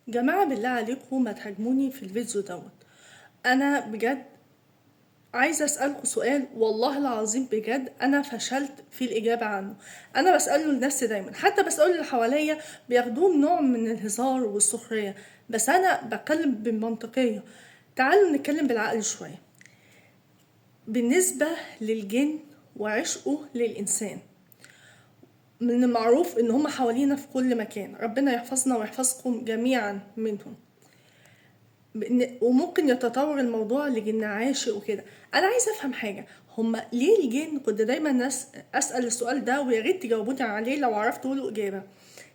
جماعة بالله عليكم ما تهاجموني في الفيديو دوت. انا بجد عايزة اسألكوا سؤال، والله العظيم بجد انا فشلت في الاجابة عنه. انا بسأله لنفسي دايما، حتى بسأله اللي حواليا بياخدوه نوع من الهزار والسخرية، بس انا بتكلم بالمنطقية. تعالوا نتكلم بالعقل شوية. بالنسبة للجن وعشقه للإنسان، من المعروف إن هم حوالينا في كل مكان، ربنا يحفظنا ويحفظكم جميعا منهم. وممكن يتطور الموضوع لجن عاشق وكده. أنا عايزة أفهم حاجة، هم ليه الجن؟ كنت دايما ناس أسأل السؤال ده ويا ريت تجاوبوني عليه لو عرفتوا له إجابة.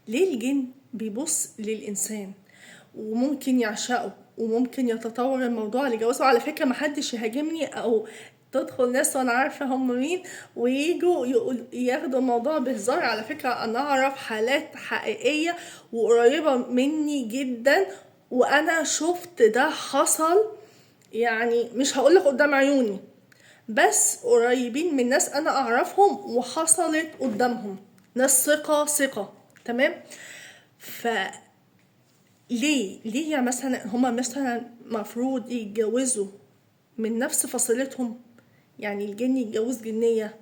ليه الجن بيبص للإنسان وممكن يعشقه وممكن يتطور الموضوع لجوازه؟ على فكرة محدش يهاجمني أو تدخل ناس وانا عارفة هم مين ويجوا ياخدوا الموضوع بهزار. على فكرة انا اعرف حالات حقيقية وقريبة مني جدا، وانا شفت ده حصل، يعني مش هقولك قدام عيوني، بس قريبين من ناس انا اعرفهم وحصلت قدامهم، ناس ثقة ثقة، تمام؟ ف ليه يعني مثلا هما مثلا مفروض يتجوزوا من نفس فصيلتهم؟ يعني الجني يتجوز جنية،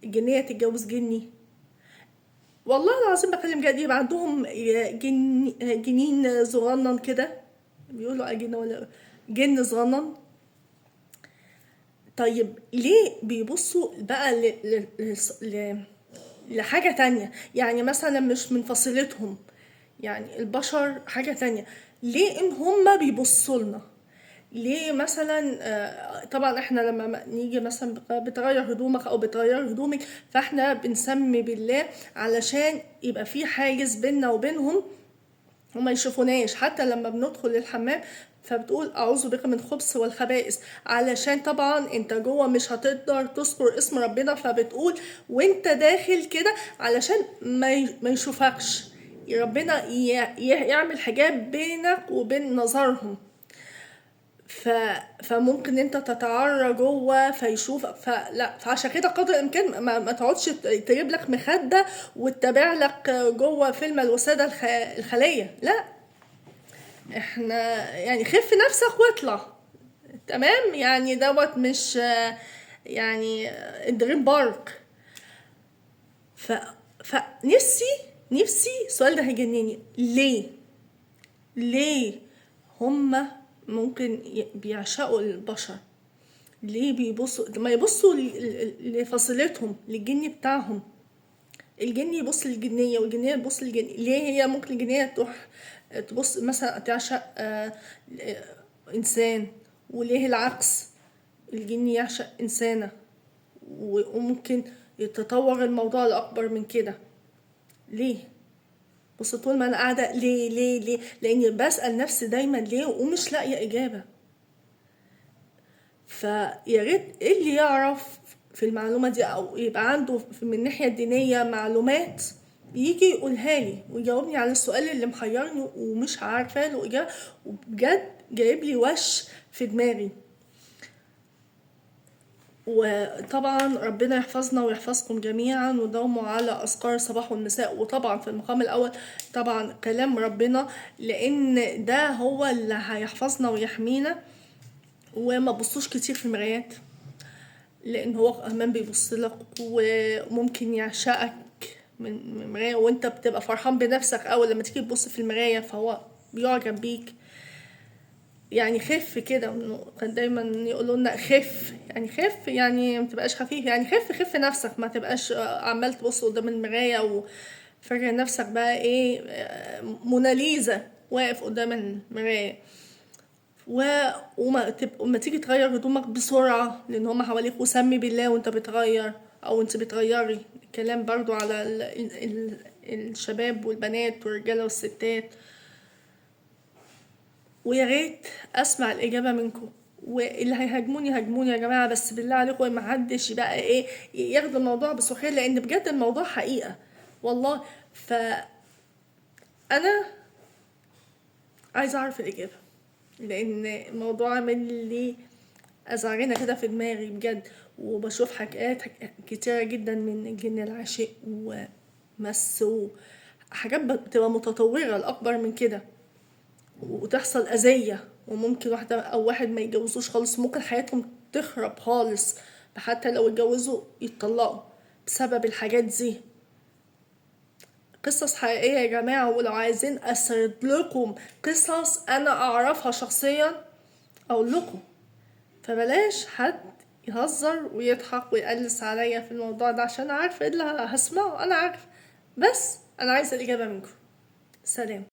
الجنية تتجوز جني. والله العظيم بكلم جد، يبقى عندهم جنين صغنن كده، بيقولوا جن ولا جن صغنن. طيب ليه بيبصوا بقى لحاجة تانية؟ يعني مثلا مش من فصيلتهم، يعني البشر حاجة تانية، ليه إن هما بيبصوا لنا؟ ليه مثلا؟ طبعا احنا لما نيجي مثلا بتغير هدومك او بتغير هدومك، فاحنا بنسمي بالله علشان يبقى في حاجز بيننا وبينهم وما يشوفوناش. حتى لما بندخل الحمام فبتقول اعوذ بك من الخبث والخبائث، علشان طبعا انت جوه مش هتقدر تذكر اسم ربنا، فبتقول وانت داخل كده علشان ما يشوفكش، ربنا يعمل حجاب بينك وبين نظرهم. فممكن انت تتعرى جوه فيشوفك، فلا، فعشان كده قدر الامكان ما تقعدش تجيب لك مخده وتتابع لك جوه فيلم الوساده الخليه، لا، احنا يعني خف نفسك واطلع، تمام؟ يعني دوت مش يعني دريم بارك. فنفسي السؤال ده هيجنني، ليه هما ممكن بيعشقوا البشر؟ ليه بيبصوا؟ ما يبصوا لفصيلتهم، للجن بتاعهم. الجن يبص للجنية والجنية تبص للجن، ليه هي ممكن الجنية تروح تبص مثلا تعشق إنسان، وليه العكس الجن يعشق إنسانة؟ وممكن يتطور الموضوع لأكبر من كده. ليه؟ بص طول ما أنا قاعدة ليه ليه ليه، لأني بسأل نفسي دايما ليه ومش لاقية إجابة. فيا ريت اللي يعرف في المعلومة دي أو يبقى عنده من الناحية الدينية معلومات يجي يقولها لي ويجاوبني على السؤال اللي محيرني ومش عارفة له إجابة، وبجد جايب لي وش في دماغي. وطبعا ربنا يحفظنا ويحفظكم جميعا، ودوموا على أذكار الصباح والمساء، وطبعا في المقام الأول طبعا كلام ربنا، لأن ده هو اللي هيحفظنا ويحمينا. وما تبصوش كتير في المرايات، لأن هو كمان بيبص لك وممكن يعشقك من المراية، وانت بتبقى فرحان بنفسك أول لما تيجي تبص في المراية، فهو بيعجب بيك. يعني خف كده، كان دايما يقولوا لنا خف، يعني خف، يعني ما تبقاش خفيف، يعني خف خف نفسك، ما تبقاش عمال تبص قدام المراية وفاكر نفسك بقى ايه موناليزا واقف قدام المراية. وما تيجي تغير هدومك بسرعة لان هما حواليك، وسمي بالله وانت بتغير او انت بتغيري. الكلام برضو على الشباب والبنات والرجالة والستات. ويا ريت اسمع الاجابه منكم، واللي هيهاجموني هاجموني يا جماعه، بس بالله عليكم ما حدش بقى ايه ياخد الموضوع بسخريه، لان بجد الموضوع حقيقه والله. فانا عايزه اعرف الاجابه، لان الموضوع عامل لي ازعرينه كده في دماغي بجد، وبشوف حكايات كتيره جدا من الجن العاشق ومس وحاجات بتبقى متطوره لاكبر من كده. وتحصل اذيه، وممكن واحدة او واحد ما يتجوزوش خالص، ممكن حياتهم تخرب خالص، حتى لو اتجوزوا يتطلقوا بسبب الحاجات دي. قصص حقيقية يا جماعة، ولو عايزين اسرد لكم قصص انا اعرفها شخصيا اقول لكم. فبلاش حد يهزر ويضحك ويقلس عليا في الموضوع ده، عشان عارفه ايه اللي هسمعه، انا عارفه، بس انا عايزه الاجابة منكم. سلام.